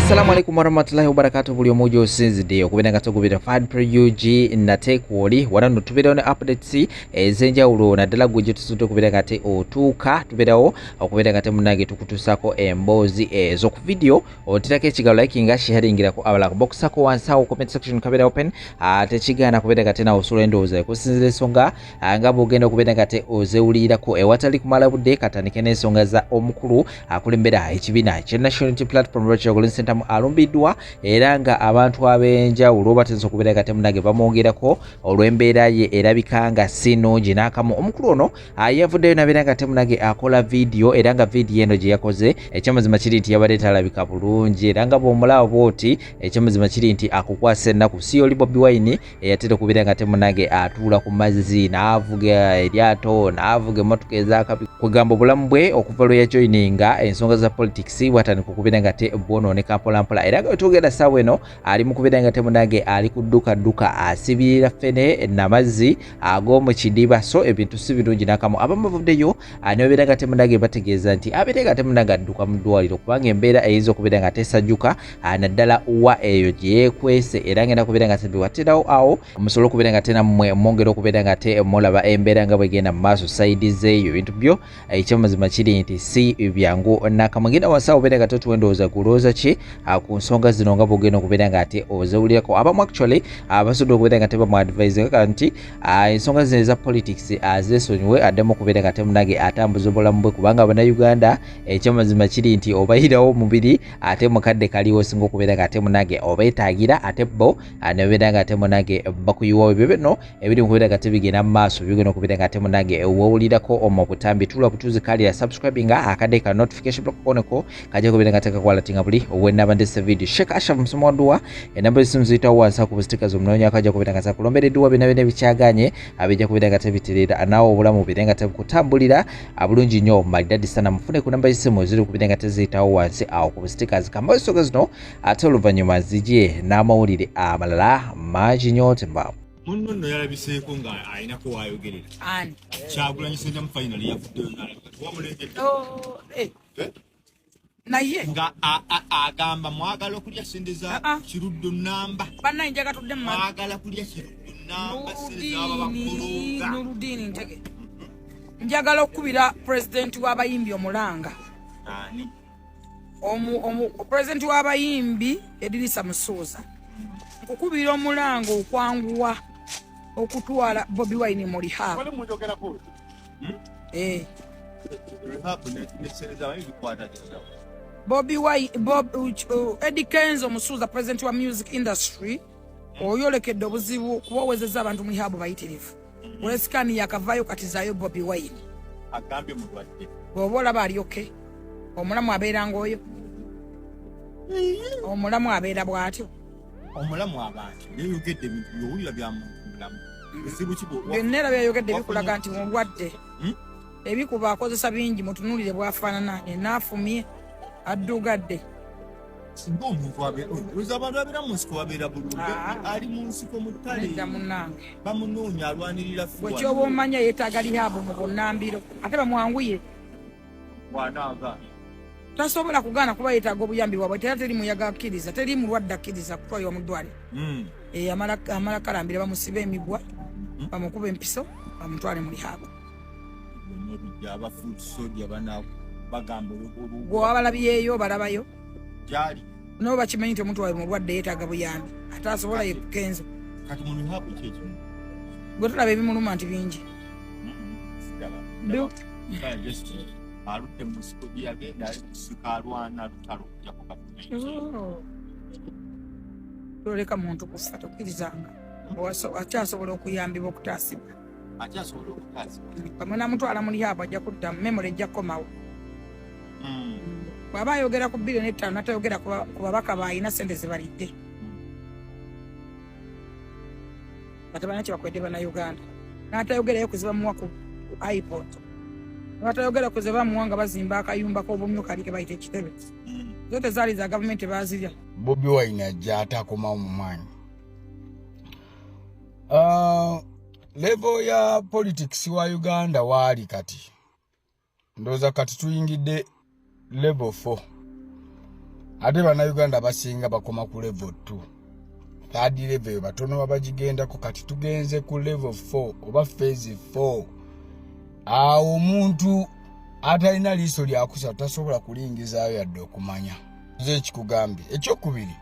Assalamu alaikum warahmatullahi wabarakatuh. Buli omu gy'osinzidde okubeera nga togubira Fad Pro UG nate kwoli wano nno tubeerawo ne updates ez'enjawulo, naddala gwe gye tusobodde okubeera nga te otuuka, tubeerawo okubeera nga te munnange tukutuusaako emboozi ezo ku video. Oterako ekigalo, likinga, sharingirako abalala, boxako wansi awo comment section kabeera open, tekigaana kubeera nga te nawe osobola endowooza ekusinzira ensonga nga bw'ogenda okubeera nga te ozewulirako. Ewatali kumala budde, katandike n'ensonga za omukulu akulembera ekibiina kya National Unity Platform, Rachel Kyagulanyi Ssentamu, alumbiddwa era nga abantu ab'enjawulo batandise okubeera nga temunage bamwongerako olw'embeera ye erabika nga si nnungi n'akamu. Omukulu ono yavuddeyo nabeera nga temunage akola vidiyo, era nga vidiyo eno gye yakoze, ekyamazima kiri nti yabadde talabika bulungi, era nga bw'omulaba bw'oti, ekyamazima kiri nti akukwasa ennaku. Si oli Bobi Wine eyatera okubeera nga temunage atuula ku mazzi n'avuga eryato n'avuga emmotoka ezakabi? Kwegamba obulamu bwe okuva lwe yajoyininga ensonga za politics bwatandika okubeera nga te bwonooneka mpolampola, era nga wetwogera ssaawa eno ali mu kubeera nga temunage ali kudduka dduka, asibirira ffene namazzi ag'omu kidiba. So ebintu si birungi nakamu. Abamu bavuddeyo ne babeera nga temunage bategeeza nti abeere nga temunage adduka mu ddwaliro, kubanga embeera eyinza okubeera nga tesajjuka, naddala wa eyo gye yeekwese, era ngenda kubeera nga tebiwatirawo awo musobole okubeera nga tenammwe mwongera okubeera nga te mulaba embeera nga bwegenda mu maaso side zeeyo. Ebintu byo, ekyamazima kiri nti si byangu nakamu. Genda wansi awo obeera nga totuwa endowooza, kulowooza ki ku nsonga zino nga bwogenda okubeera nga ate ozewulirako. Abamu actually basobodde okubeera nga tebamu advise nti ensonga zino eza politics azeesonyiwe, addemu okubeera nga temunage atambuza obulamu bwe, kubanga Bannayuganda, ekyamazima kiri nti obayirawo omubiri ate mukadde kaliwo osinga okubeera nga ate munage obeetaagira, ate bo nebabeera nga ate munage bakuyiwawo. Ebyo bino ebiri mu kubeera nga tebigenda mu maaso, bigenda okubeera nga ate munage wowulirako omu butambi. Tula butuuzi, kalira subscribinga, akadde ka notification block koneko kajja kubeera nga tekakwalatinga buli wenaba ndese video. Sheikh Ashraf Musomo wa Dua, enamba esimu ziyitawo wansi ku stickers, omunoonyako ajja kubeera nga takulombera edduwa. Byonna byonna ebikyaganye abijja kubeera nga tebitereera, naawe obulamu bubeere nga tebukutambulira bulungi nnyo malidadi sana. Mufune ku namba y'essimu ziri kubeera nga teziyitawo wansi awo ku stickers. Kambayo ensonga zino, ate oluvannyuma zijje n'amawulire amalala mangi nnyo. Tembaawo. Munno nno yalabiseeko nga alinako wayogerera. Ani? Kyagulanyi Ssentamu finally yavuddeyo n'alabika, tewamulengedde? Oh, eh. Eh? Naye nga agamba mwagala okulya sente za Ah, ah. Kiruddu namba. Bannaye, njaga tudde mu Mwagala kulya Kiruddu namba, sente zaba Nurudini. bakulonga. Nurudini, ntege njagala okukubira pulezidenti w'abayimbi omulanga. Ani? Pulezidenti w'abayimbi Edirisa Musuuza, nkukubira omulanga okwanguwa okutwala Bobi Wine mu rehab. Eh. Rehab ne sente zabayi bikwata kitya? Bobi Wine, Eddie Kenzo Musuuza, president wa music industry, oyolekedde obuzibu kuba owezezza abantu mu rehab bayitirivu. Olwesikani yakavaayo, kati zaayo Bobi Wine. Agambye mulwadde. Bw'oba olaba alyoke, omulamu abeera ng'oyo, omulamu abeera bw'atyo. Omulamu abantu yeyogedde ebintu byowulira bya muntu mulamu, buzibu ki Byonna era byayogedde bikulaga nti mulwadde. Hmm? Ebikuba akozesa bingi, mutunuulire bw'afaanana, enaafumye, addugadde. Singa omuntu oza abantu abeera mu nsiko babeera bulungi. Ah. Ali mu nsiko mu ttale. Nedda munnange. Bamunoonya, alwanirira. Bwe kyoba omanya, yeetaaga rehab mu bunnambiro, ate bamwanguye. Bwanaaga. Tasobola kugaana kuba yeetaaga obuyambi bwabwe. Tera teri muyaga akkiriza, teri mulwadde akkiriza kutwalibwa mu ddwaliro. Eh, amala kalambira, bamusibe emigwa, bamukuba empiso, bamutwale mu rehab. Ebijja aba foot soldier bana bagamba. Gwe wabalabyeyo, balabayo. Gyali. Nabo bakimanyi nti omuntu waabwe mulwadde, yeetaaga buyambi, ate asobola ye Kenzo. Kati mu rehab kyekimu. Gwe tulaba ebimuluma nti bingi. Aludde mu nsiko gye yagenda, ali kusika, alwana lutalo okujjako gavumenti. Oh. Toleka muntu kufa, tokkirizanga. Akyasobola okuyambibwa, okutaasibwa. Akyasobola okutaasibwa. Bamwe namutwala mu rehab, ajja kuddamu memory, ejja kukomawo. Bw'aba ayogera ku 5 billion, natayogera ku babaka baalina sente zebalidde nga tebalina kyebakwedde Bannayuganda, n'atayogerayo ku zebamuwa ku iPod, n'atayogera ku zebamuwa nga bazimba akayumba k'obumyu kali ke bayita ekitebe, zo tezaali za gavumenti, baazirya. Bobi Wine ajja ate akomawo mu maanyi. Level ya politics wa Uganda waali kati, ndowooza kati tuyingidde level 4. Ate Bannayuganda basinga bakoma ku level 2, third level eyo batono babagigendako. Kati tugenze ku level 4 oba phase 4. Awo omuntu atalina liiso lyakusatu tasobola kulingizaayo yadde okumanya. Nze ekikugambye ekyokubiri,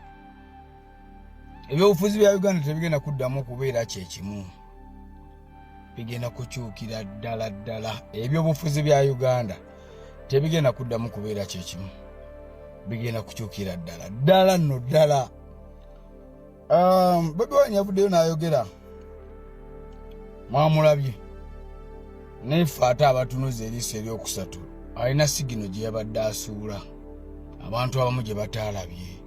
ebyobufuzi bya Uganda tebigenda kuddamu okubeera kyekimu, bigenda kukyukira ddala ddala. Ebyobufuzi bya Uganda tebigenda kuddamu kubeera kyekimu, bigenda kukyukira ddala ddala nno ddala. Bobi Wine yavuddeyo n'ayogera, mwamulabye, naye ffe ate abatunuza eriiso eryokusatu, alina signal gye yabadde asuula abantu abamu gye bataalabye.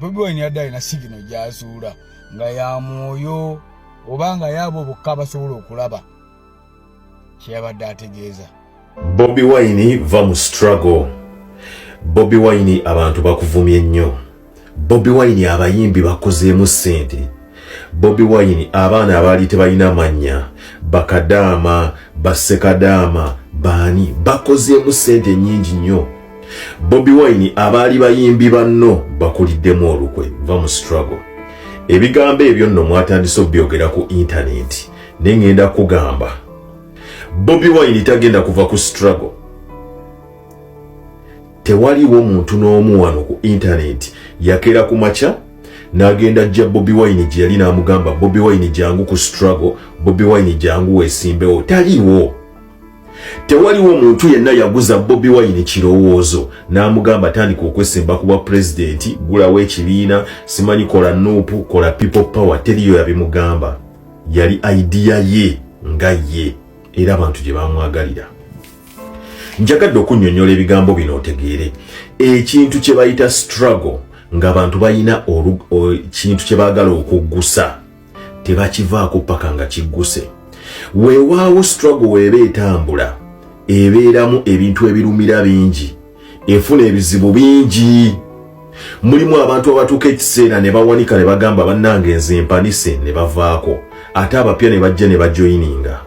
Bobi Wine yadde alina signal gy'asuula nga ya mwoyo oba nga yaabo bokka abasobola okulaba kyeyabadde ategeeza. Bobi Wine, va mu struggle. Bobi Wine, abantu bakuvumye nnyo. Bobi Wine, abayimbi bakozeemu ssente. Bobi Wine, abaana abaali tebalina mannya, bakadaama, bassekadaama, baani, bakozeemu ssente nnyingi nnyo. Bobi Wine, abaali bayimbi banno bakuliddemu olukwe. Va mu struggle. Ebigambo ebyo nno mwatandise obyogera ku intaneti, naye ŋŋenda kugamba Bobi Wine tagenda kuva ku struggle. Tewaliwo muntu n'omu wano ku intaneti yakeera ku makya n'agenda ajja Bobi Wine gye yali n'amugamba, "Bobi Wine, jangu ku struggle. Bobi Wine, jangu weesimbewo." Taliiwo. Tewaliwo muntu yenna yaguza Bobi Wine kirowoozo n'amugamba, "Tandika okwesimba ku bwa pulezidenti, gulawo ekibiina, simanyi kola NUP, kola People Power." Teriyo yabimugamba, yali idea ye nga ye, era abantu gye bamwagalira. Njagadde okunnyonnyola ebigambo bino otegeere ekintu kye bayita struggle. Ng'abantu balina kintu kye baagala okuggusa, tebakivaako paka nga kigguse. Weewaawo struggle weeba etambula, ebeeramu ebintu ebirumira bingi, efuna ebizibu bingi. Mulimu abantu abatuuka ekiseera ne bawanika ne bagamba, "Bannange, nze mpanise," ne bavaako, ate abapya ne bajja ne bajoyininga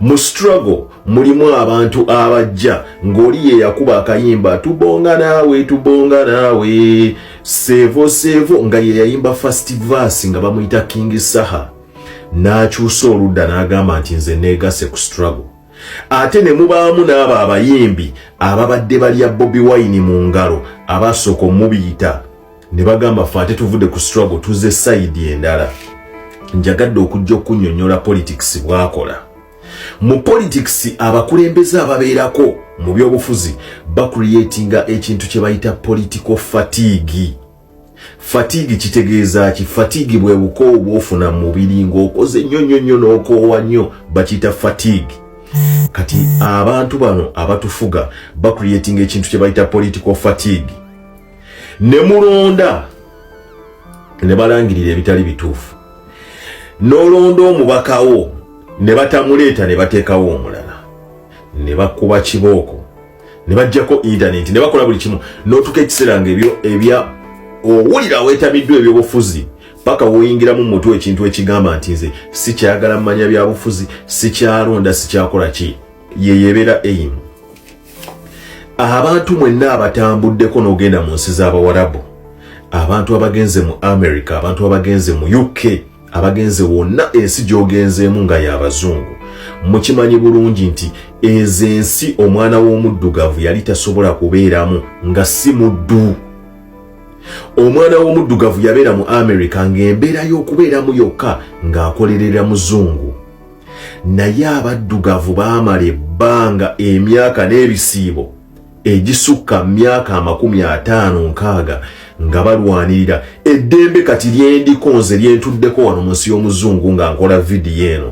mu struggle. Mulimu abantu abajja ng'oli ye yakuba akayimba "Tubonga naawe, tubonga naawe, seevo seevo", nga ye yayimba first verse, nga bamuyita King Saha, n'akyusa oludda n'agamba nti, "Nze neegase ku struggle." Ate ne mubaamu n'abo abayimbi ababadde balya Bobi Wine mu ngalo, abasooka omubiyita ne bagamba, "Fe ate tuvudde ku struggle, tuze side endala." Njagadde okujja okunnyonnyola politics bw'akola. Mu politics, abakulembeze ababeerako mu byobufuzi bacreatinga ekintu kye bayita political fatigue. Fatigue kitegeeza ki? Fatigue bwe bukoowu bw'ofuna mu mubiri ng'okoze nnyo nnyo nnyo n'okoowa nnyo, bakiyita fatigue. Kati abantu bano abatufuga bacreatinga ekintu kye bayita political fatigue, ne mulonda ne balangirira ebitali bituufu, n'olonda omubakawo ne batamuleeta, ne bateekawo omulala, ne bakuba kibooko, ne bajjako intaneti, ne bakola buli kimu, n'otuka ekiseera nga ebyo ebya owulira weetamiddwa ebyobufuzi, paka woyingiramu mutwe ekintu ekigamba nti, "Nze sikyagala mmanya byabufuzi, sikyalonda, sikyakola ki." Yeyebeera aim. Abantu mwenna abatambuddeko n'ogenda mu nsi z'Abawarabu, abantu abagenze mu America, abantu abagenze mu UK, abagenze wonna ensi gy'ogenzeemu nga y'abazungu, mukimanyi bulungi nti ezo ensi omwana w'omuddugavu yali tasobola kubeeramu nga si muddu. Omwana w'omuddugavu yabeera mu America ng'embeera y'okubeeramu yokka ng'akolerera muzungu, naye abaddugavu baamala ebbanga, emyaka n'ebisiibo egisukka myaka 50, 60 nga balwanirira eddembe. Kati lyendiko nze, lyentuddeko wano mu nsi y'omuzungu nga nkola vidiyo eno,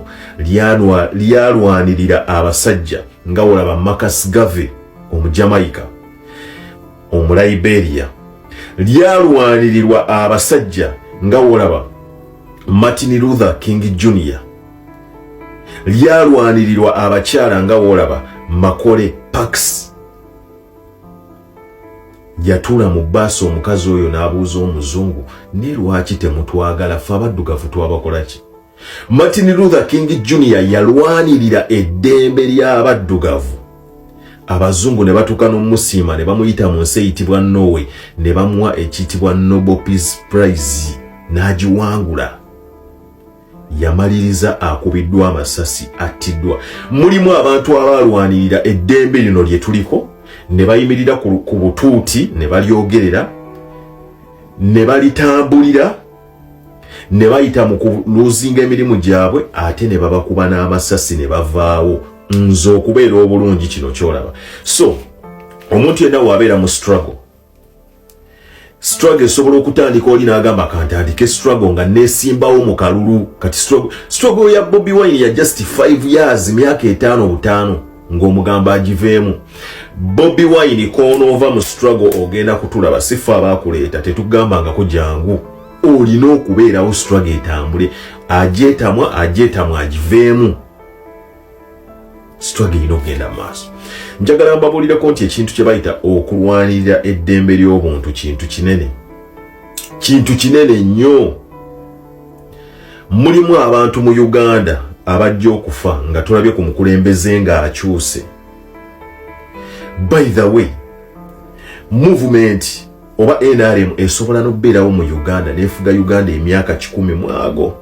lyalwanirira abasajja nga wolaba Marcus Garvey, Omujamaika, Omuliberia. Lyalwanirirwa abasajja nga wolaba Martin Luther King Jr. Lyalwanirirwa abakyala nga wolaba Makole Parks. Yatuula mu bbaasi omukazi oyo n'abuuza omuzungu, "Ne lwaki temutwagala ffe abaddugavu? Twabakola ki?" Martin Luther King Jr yalwanirira eddembe ly'abaddugavu. Abazungu ne batuuka n'omusiima ne bamuyita mu nsi eyitibwa Norway ne bamuwa ekiyitibwa Nobel Peace Prize n'agiwangula. Yamaliriza akubiddwa amasasi, attiddwa. Mulimu abantu abaalwanirira eddembe lino lye tuliko ne bayimirira ku butuuti ne balyogerera ne balitambulira ne bayita mu kuluzinga emirimu gyabwe, ate ne babakuba n'amasasi ne bavaawo. Nze okubeera obulungi kino kyolaba. So omuntu yenna waabeera mu struggle, struggle esobola okutandika oli n'agamba kantandike struggle nga nesimbawo mu kalulu. Kati struggle ya Bobi Wine ya just 5 years, myaka 5 butaano, ng'omugamba agiveemu. Bobi Wine, koonoova mu struggle ogenda kutulaba. Sifa abakuleeta, tetugambangako jangu, olina okubeerawo struggle etambule. Agyetamwa, agyetamwa, agiveemu. Struggle erina okugenda mu maaso. Njagala mbabuulireko nti ekintu kye bayita okulwanirira eddembe ly'obuntu kintu kinene, kintu kinene nnyo. Mulimu abantu mu Uganda abajja okufa nga tulabye ku mukulembeze ng'akyuse. By the way, movement oba NRM esobola n'okubeerawo mu Uganda nefuga Uganda emyaka 100 mwago,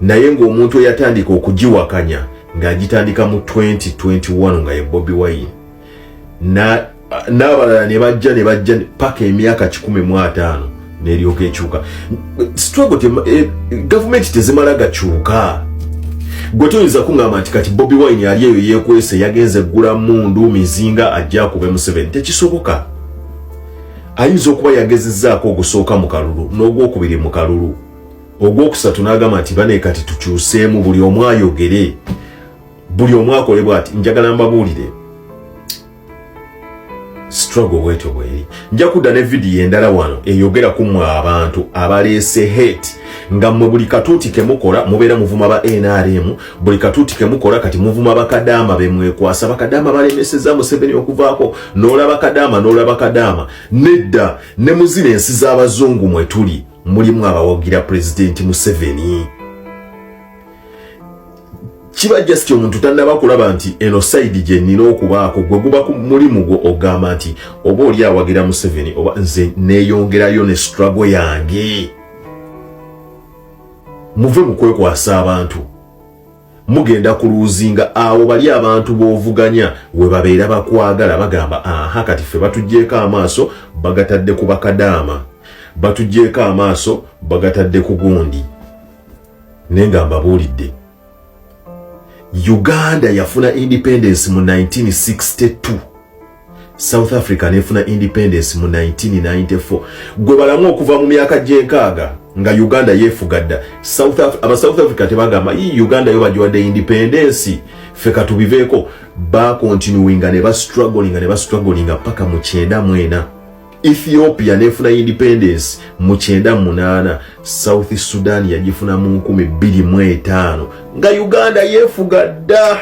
naye ng'omuntu eyatandika okugiwakanya ng'agitandika mu 2021 nga ye Bobi Wine, n'abalala ne bajja ne bajja paka emyaka 150 n'eryoka ekyuka. Struggle, gavumenti tezimala gakyuka. Gwe toyinza kuŋŋamba nti kati Bobi Wine ali eyo yeekwese, yagenze eggula mundu mizinga ajja akube Museveni. Tekisoboka. Ayinza okuba yagezezzaako ogusooka mu kalulu n'ogwokubiri mu kalulu, ogwokusatu n'agamba nti bane kati tukyuseemu, buli omu ayogere, buli omu akole bwati. Njagala mbabuulire, struggle bwetyo bweri. Nja kudda ne vidiyo endala wano eyogera ku mmwe abantu abaleese hate, nga mmwe buli katuuti kemukola mubeera muvuma ba NRM, buli katuuti kemukola kati muvuma bakadaama bemwekwasa, bakadaama balemeseza Museveni okuvaako, n'olaba kadaama, n'olaba kadaama. Nedda, ne muzina ensi z'abazungu mwe tuli mulimu abawagira Pulezidenti Museveni. Kiba just omuntu tannaba kulaba nti eno side gye nnina okubaako. Gwe guba ku mulimu gwo ogamba nti oba oli awagira Museveni oba nze neeyongerayo ne struggle yange. Muve mu kwekwasa abantu, mugenda kuluuzinga. Awo bali abantu b'ovuganya we babeera bakwagala, bagamba aha, kati ffe batuggyeko amaaso bagatadde ku bakadaama, batuggyeko amaaso bagatadde ku gundi. Naye nga mbabuulidde, Uganda yafuna independence mu 1962, South Africa nefuna independence mu 1994. Gwe balamu okuva mu myaka gy'enkaaga nga Uganda yeefuga dda. Aba South Africa tebagamba ii Uganda yo bagiwadde independence, ffe katubiveeko. Bakontinuinga ne bastrugglinga ne bastrugglinga paka mu 94. Ethiopia nefuna independence mu 98, South Sudan yagifuna mu 2005 nga Uganda yeefuga dda.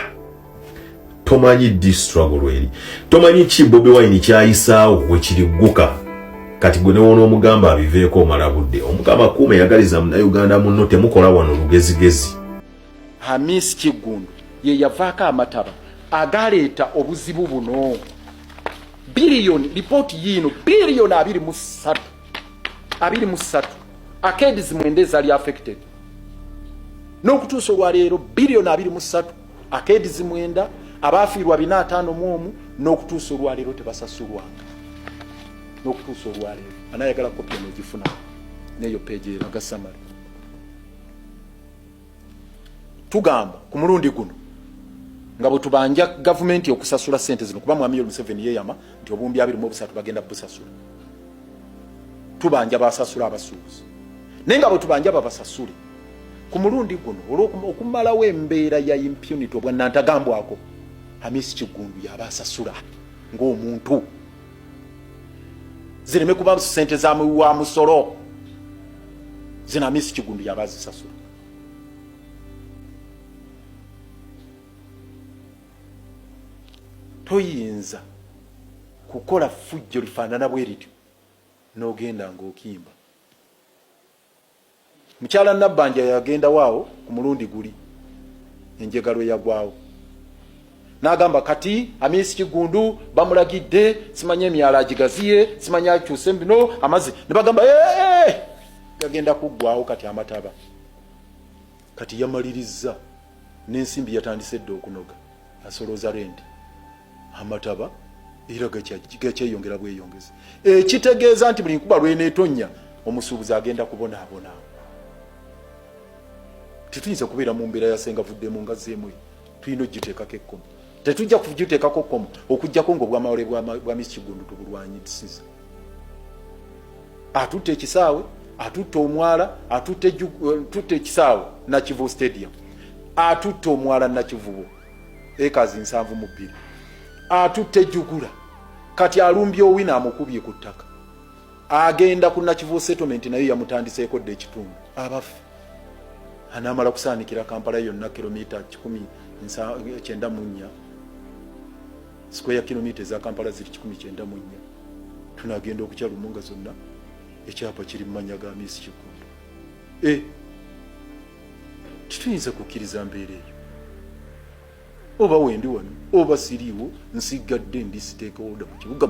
Tomanyi ddi struggle lweri, tomanyi ki Bobi Wine kyayisaawo wekirigguka. Kati gwe newoona omugamba abiveeko, omala budde. Omukama kuume yagaliza Munnayuganda munno. Temukola wano lugezigezi. Hamis Kiggundu ye yavaako amataba agaleeta obuzibu buno. Biliyoni, lipooti yiino, biliyoni 23, 23, arcades 9 ezali affected n'okutuusa olwaleero. Biliyoni 23, arcades 9, abaafiirwa 451, n'okutuusa olwaleero tebasasulwanga n'okutuusa olwaleero. Anayagala kopi eno ogifuna neyo page eraga summary. Tugamba ku mulundi guno nga bwe tubanja gavumenti okusasula sente zino, kuba Mwami Yoweri Museveni yeeyama nti obuwumbi 23 bagenda busasula. Tubanja basasula abasuubuzi, naye nga bwe tubanja babasasule ku mulundi guno olw'okumalawo embeera ya impunity, obwannantagambwako. Hamis Kiggundu yaba asasula ng'omuntu, zireme kuba sente za muwi wa musolo. Zino Hamis Kiggundu yaba azisasula. Toyinza kukola ffujjo lifaanana bwe lityo n'ogenda ng'okimba. Mukyala Nabbanja yagenda waawo ku mulundi guli enjega lwe yagwawo. N'agamba kati Amisi Kigundu bamulagidde simanyi emyala agigaziye, simanyi akyuse bino amazzi, ne bagamba gagenda kuggwawo kati amataba. Kati yamalirizza n'ensimbi yatandise dda okunoga, asolooza renti, amataba era gakyeyongera bweyongezi, ekitegeeza nti buli nkuba lweneetonnya omusuubuzi agenda kubonaabona. Tetuyinza kubeera mu mbeera ya sengavuddemu nga zeemu, tulina okugiteekako ekkomo. Tetujja kugiteekako kkomo okuggyako ng'obwamawole bwa Miss Kiggundu tubulwanyisiza. Atutte ekisaawe, atutte omwala, atutte ekisaawe Nakivubo Stadium, atutte omwala Nakivubo ekazi 72, atutte Jugula, kati alumbye Owino amukubye ku ttaka, agenda ku Nakivubo settlement nayo yamutandiseeko dda ekitundu. Abaffe, anaamala kusaanikira Kampala yonna kilomita 194, square kilomita eza Kampala ziri 194. Tunagenda okukya lumu nga zonna ekyapa kiri mu mannya ga Miss Kiggundu. Tetuyinza kukkiriza mbeera eyo. Oba wendi wano oba siriiwo, nsigadde ndi stakeholder mu kibuga,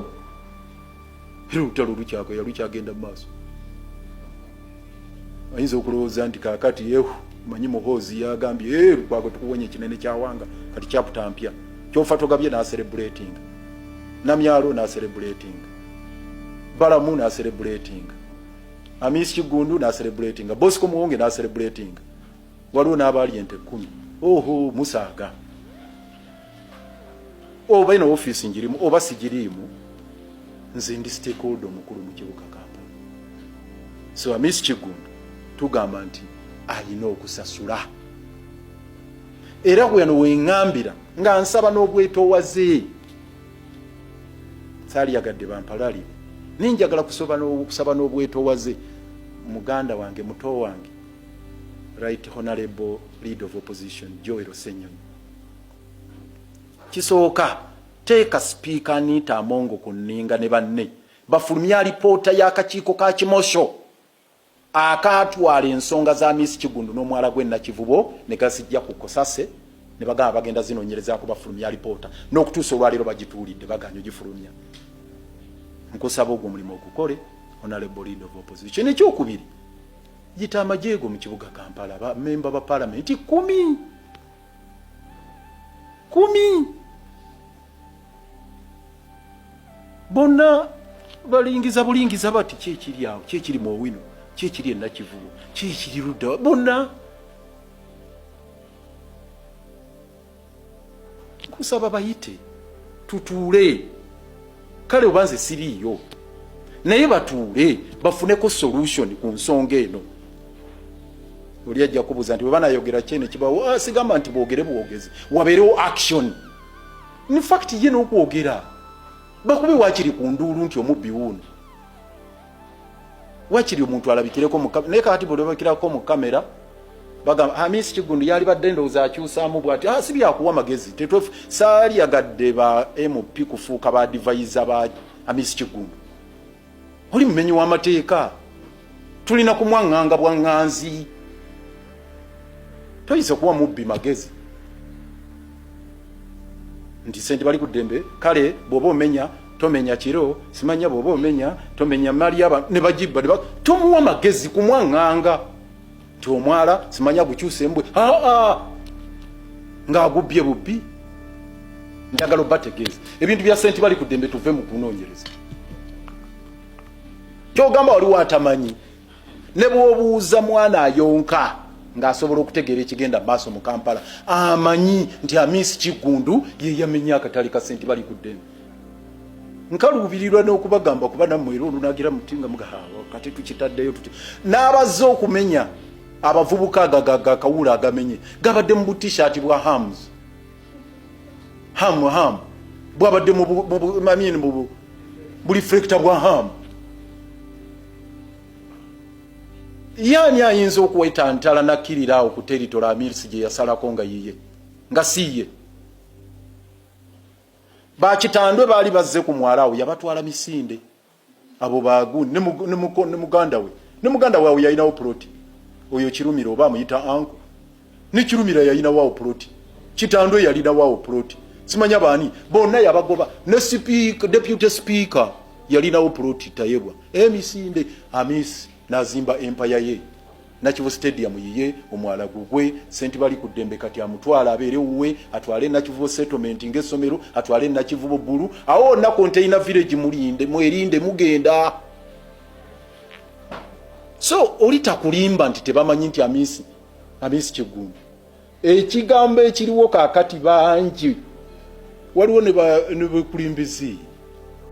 era olutalo lukyakoya, lukyagenda mu maaso. Ayinza okulowooza nti kaakati ehu manyi Muhoozi yagambye Lukwago tukuwonya ekinene kyawanga, kati chapter mpya, kyofa togabye n'aserebuletinga Namyalo, n'aserebuletinga Balamu, n'aserebuletinga Amisi Kigundu, n'aserebuletinga Bosco Muwonge, n'aserebuletinga waliwo n'abaali ente 10. Oho, musaaga oba eno ofiisi njirimu oba sigiriimu, nze ndi stakeholder omukulu mu kibuga Kampala. So Amisi Kigundu tugamba nti alina okusasula, era wano weŋŋambira nga nsaba n'obwetoowaze, saaliyagadde bampalalire, naye njagala kusaba n'obwetoowaze muganda wange, muto wange, Right Honorable Leader of Opposition Joel Ssenyonyi. Kisooka, teeka Sipiika Anita Amongo ku nninga ne banne bafulumya alipoota y'akakiiko ka Kimosho akaatwala ensonga za Miss Kigundu n'omwala gw'e Nakivubo ne gazijja ku Kosase, ne bagamba bagenda zinoonyerezaako bafulumya alipoota. N'okutuusa olwaleero bagituulidde, baganya ogifulumya. Nkusaba ogwo omulimu ogukole, Honorable Leader of Opposition. Ekyokubiri, yita amajeego mu kibuga Kampala, bamemba ba palamenti 10 10 bonna balingiza bulingiza bati kyekiri awo, kyekiri mu Owino, kyekiri enakivubo, kyekiri ludda, bonna nkusaba bayite tutuule. Kale oba nze siriiyo, naye batuule bafuneko solution ku nsonga eno. Oli ajja kubuuza nti bwe banayogera kyene kibawo. Ah, sigamba nti boogere bwogezi, wabeerewo action. In fact, ye n'okwogera bakube wakiri ku nduulu nti omubbi wuuno, wakiri omuntu alabikireko. Naye kakati bwolabikirako mu kamera bagamba Hamisi Kigundu yali badde ndowooza akyusaamu bwati. Ah, si byakuwa magezi. Saaliyagadde ba MP kufuuka ba advisor ba Hamisi Kigundu. Oli mumenyi w'amateeka, tulina kumwaŋŋanga bwaŋŋanzi. Toyinza kuwa mubbi magezi nti sente bali ku ddembe. Kale bw'oba omenya tomenya kiro, simanya bw'oba omenya tomenya mali aba ne bagibba, tomuwa magezi kumwaŋŋanga nti omwala simanya gukyusa embwe aa ng'agubbye bubbi. Njagala obategeeza ebintu bya sente bali ku ddembe, tuve mu kunoonyereza. Kyogamba waliwo atamanyi, ne bw'obuuza mwana ayonka ng'asobola okutegeera ekigenda maaso mu Kampala, amanyi nti Amisi Kiggundu ye yamenye akatale ka sente bali ku ddembe. Nkaluubirirwa n'okubagamba kuba nammwe era olunagira muti nga mugaa kati tukitaddeyo tuti n'abazze okumenya abavubuka agakawuula agamenye gabadde mu butishaati bwa hams ham ham, bwabadde mu bureflector bwa ham. Yaani ayinza okuwetantala nakkirira awo ku territory Amisi gye yasalako nga yiye, nga si ye? Bakitandwe baali bazze ku mwala awo, yabatwala misinde abo bagundi ne muganda we, ne muganda we awo yalinawo ploti. Oyo Kirumira oba amuyita anko, ne Kirumira yalinawo awo ploti, Kitandwe yalinawo awo ploti. Simanya baani bonna yabagoba ne speaker, deputy speaker yalinawo ploti Tayebwa emisinde. Amisi nazimba empire ye, Nakivubo Stadium yiye, omwala gugwe, senti bali ku ddembe. Kati amutwala abeere wuwe, atwale Nakivubo Settlement ng'essomero, atwale Nakivubo Bbulu, awo wonna Container Village. Mulinde, mwerinde, mugenda. So oli takulimba nti tebamanyi nti Amisi Kiggundu. Ekigambo ekiriwo kaakati, bangi waliwo ne bekulimbizi.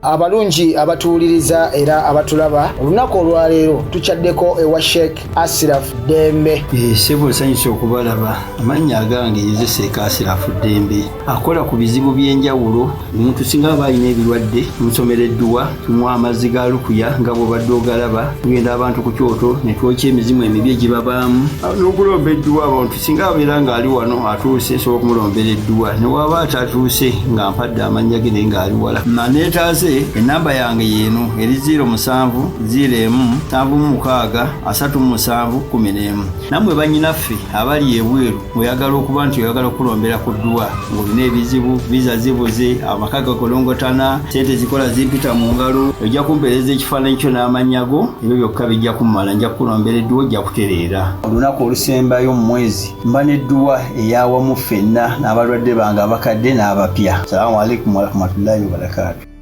Abalungi abatuwuliriza era abatulaba, olunaku olwaleero tukyaddeko ewa Sheikh Asiraf Ddembe. Ssebo, nsanyusa okubalaba. Amannya agange nze Seeka Asirafu Ddembe, akola ku bizibu by'enjawulo. Omuntu singa aba alina ebirwadde, tumusomera edduwa, tumuwa amazzi ga lukuya nga bw'obadde ogalaba. Tugenda abantu ku kyoto ne twokya emizimu emibi egibabaamu n'okulomba edduwa. Abantu singa abeera ng'ali wano atuuse, nsobola okumulombera edduwa, ne waba atatuuse nga mpadde amannya ge naye ng'ali wala naneetaase. Enamba yange yeeno eri 07 01 76 37 11. Nammwe bannyinaffe abali ebweru, ng'oyagala okuba nti oyagala okulombera ku dduwa, ng'olina ebizibu, visa zibuze, amaka gakolongotana, sente zikola zimpita mu ngalo, ojja kumpeereza ekifaananyi kyo n'amannya go, ebyo byokka bijja kummala, nja kukulombera edduwa, ojja kutereera. Olunaku olusembayo mu mwezi mba n'edduwa eyawamu ffenna n'abalwadde bange abakadde n'abapya. Salaamu alaikum warahmatullahi wabarakaatu.